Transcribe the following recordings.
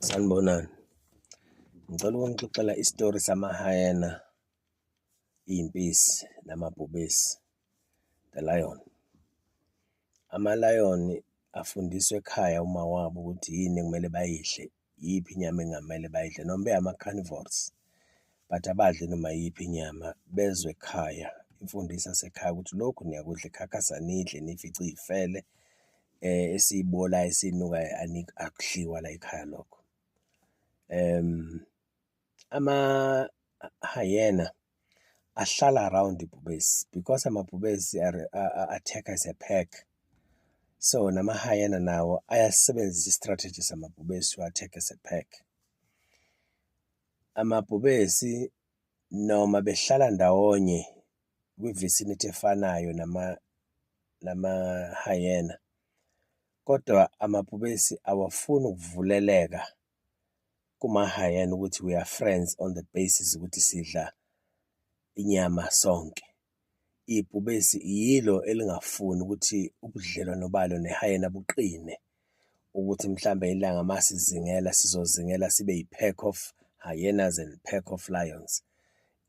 Sanibonani, ngicela ukunixoxela isitori sama-hyena, iy'mpisi namabhubesi, the lion. Ama-lion afundiswa ekhaya uma wabo ukuthi yini ekumele bayidle, iyiphi inyama ekungamele bayidle noma beyama-carnivores but abadli noma iyiphi inyama. Bezwe ekhaya imfundiso yasekhaya ukuthi lokhu niyakudla, ikhakhasi aniyidli eniyifice iyifele, esibolayo esinukayo akudliwa layikhaya lokho. Ama-hyena ahlala around ibhubesi because amabhubesi a-attack-a as a pack, so nama-hyena nawo ayasisebenzisa i-strategy samabhubesi to attack as a pack. Amabhubesi noma behlala ndawonye kwi-vicinity efanayo nama-hyena kodwa amabhubesi awafuni ukuvuleleka kuma-hyena ukuthi we are friends on the basis ukuthi sidla inyama sonke. Ibhubesi yilo elingafuni ukuthi ubudlelwano balo ne-hyena buqine ukuthi mhlambe ilanga masizingela sizozingela sibe yi-pack of hyenas and pack of lions.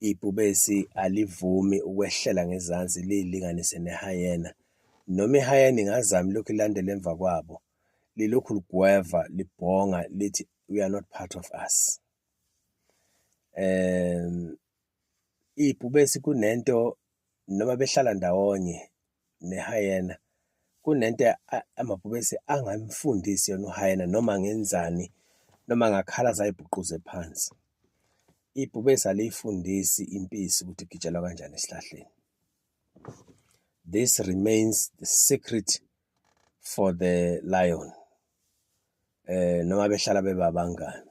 Ibhubesi alivumi ukwehlela ngezansi liyilinganise ne-hyena, noma i-hyena ingazama ilokhu ilandela emva kwabo, lilokhu ligweva libhonga lithi, you are not part of us. Ibhubesi kunento noma behlala ndawonye ne-hyena, kunento amabhubesi angamfundisi yona u-hyena noma angenzani noma angakhala aze ayibhuquze phansi. Ibhubesi aliyifundisi impisi ukuthi kugitshelwa kanjani esihlahleni. This remains the secret for the lion, noma behlala bebabangani.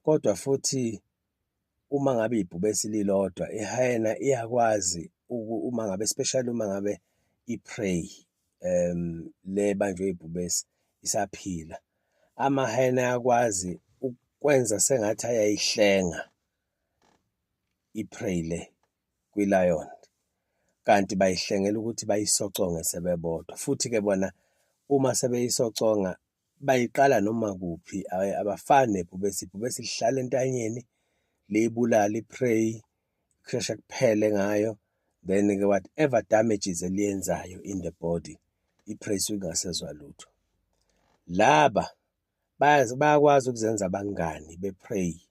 Kodwa futhi uma ngabe ibhubesi lilodwa i-hyena iyakwazi uma ngabe especially uma ngabe i-prey le ebanjwe ibhubesi isaphila, ama-hyena ayakwazi ukwenza sengathi ayayihlenga i-prey le kwi-lion, kanti bayihlengela ukuthi bayisoconge sebebodwa. Futhi-ke bona uma sebeyisoconga bayiqala noma kuphi, abafani nebhubesi, ibhubesi lihlala entanyeni liyibulale i-prey kusheshe kuphele ngayo, then-ke whatever damages eliyenzayo in the body, i-prey isuke ingasezwa lutho. Laba bayakwazi ukuzenza abangani be-prey,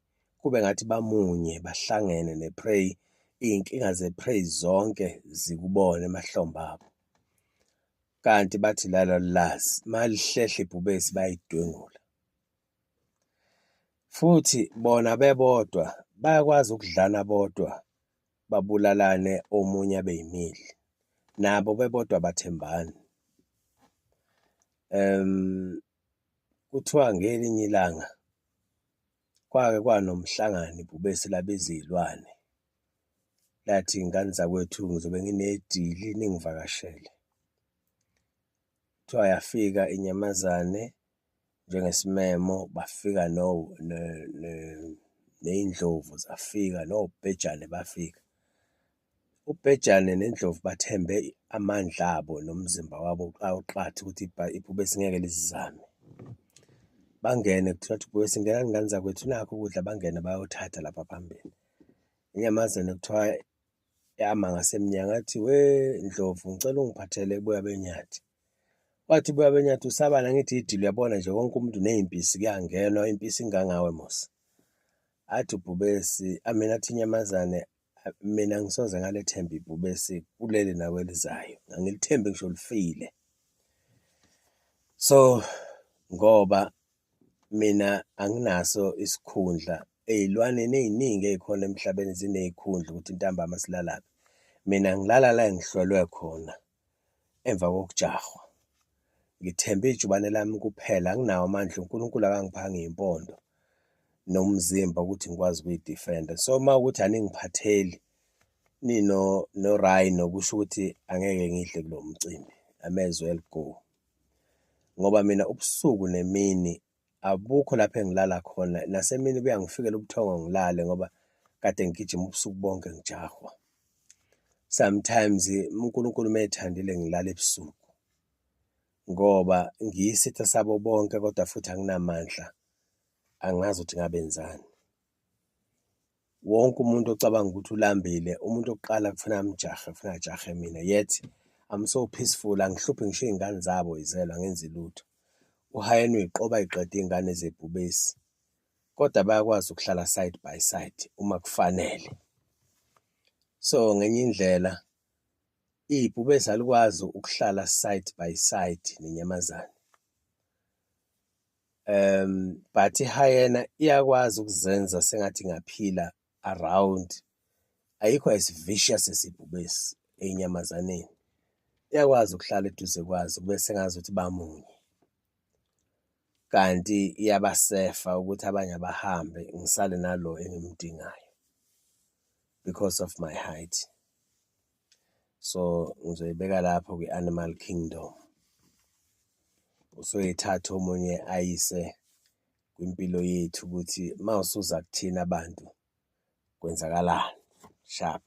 kube ngathi bamunye bahlangene ne-prey, iy'nkinga ze-prey zonke zikubona emahlombe abo, kanti bathi lala alilazi, uma lihlehla ibhubesi bayayidwengula. Futhi bona bebodwa bayakwazi ukudlana bodwa babulalane omunye abe yi-meal, nabo bebodwa abathembani. Kuthiwa ngelinye ilanga kwake kwanomhlangano ibhubesi labiza iy'lwane lathi, ngane zakwethu ngizobe nginedili ningivakashele. Kuthiwa yafika inyamazane njengesimemo, bafika ney'ndlovu zafika, nobhejane bafika. Ubhejane nendlovu bathembe amandla abo nomzimba wabo awuqatha ukuthi ibhubesi ngeke lizizame. Bangene kuthiwa ibhubesi ngenani ngane zakwethu nakhu ukudla, bangene bayothatha lapha phambili. Inyamazane kuthiwa yama ngasemnyango yathi, we ndlovu ngicela ungiphathele uboya benyathi. Wathi uboya benyathi usabani angithi idili uyabona nje wonke umuntu ney'mpisi kuyangenwa, impisi ingangawe musi. Athi ubhubesi, I mean athi inyamazane, mina angisoze ngalethemba ibhubesi kuleli nakwelizayo, angilithembi ngisho lifile. So, ngoba mina anginaso isikhundla ey'lwaneni ey'ningi ey'khona emhlabeni ziney'khundla ukuthi ntambama silalaphi, mina ngilala la engihlelwe khona emva kokujahwa. Ngithembe ijubane lami kuphela, anginawo amandla, uNkulunkulu akangiphanga iy'mpondo nomzimba ukuthi ngikwazi ukuy'difenda. So, uma kuwukuthi aningiphatheli nino-rhino kusho ukuthi angeke ngidle kulo mcimbi, I may as well go. Ngoba mina ubusuku nemini abukho lapho engilala khona, nasemini buyangifikela ubuthongo ngilale ngoba kade ngigijima ubusuku bonke ngijahwa. Sometimes uNkulunkulu uma ethandile ngilala ebusuku ngoba ngiyisitha sabo bonke kodwa futhi anginamandla. Angazi ukuthi ngabenzani. Wonke umuntu ocabanga ukuthi ulambile, umuntu wokuqala kufuneka amjahe, kufuneka ajahe mina yet I'm so peaceful, angihluphi ngisho iy'ngane zabo y'zelwe, angenzi lutho. U-hyena uyiqoba ayiqede iy'ngane zebhubesi, kodwa bayakwazi ukuhlala side by side uma kufanele. So, ngenye indlela ibhubesi alikwazi ukuhlala side by side nenyamazane, but i-hyena iyakwazi ukuzenza sengathi ingaphila around, ayikho as vicious as ibhubesi ey'nyamazaneni. Iyakwazi ukuhlala eduze kwazo kube sengazuthi bamunye, kanti iyabasefa ukuthi abanye abahambe ngisale nalo engimdingayo because of my height. So, ngizoyibeka lapho kwi-animal kingdom, usoyithatha omunye ayise kwimpilo yethu ukuthi uma usuza kuthina bantu kwenzakalani, sharp.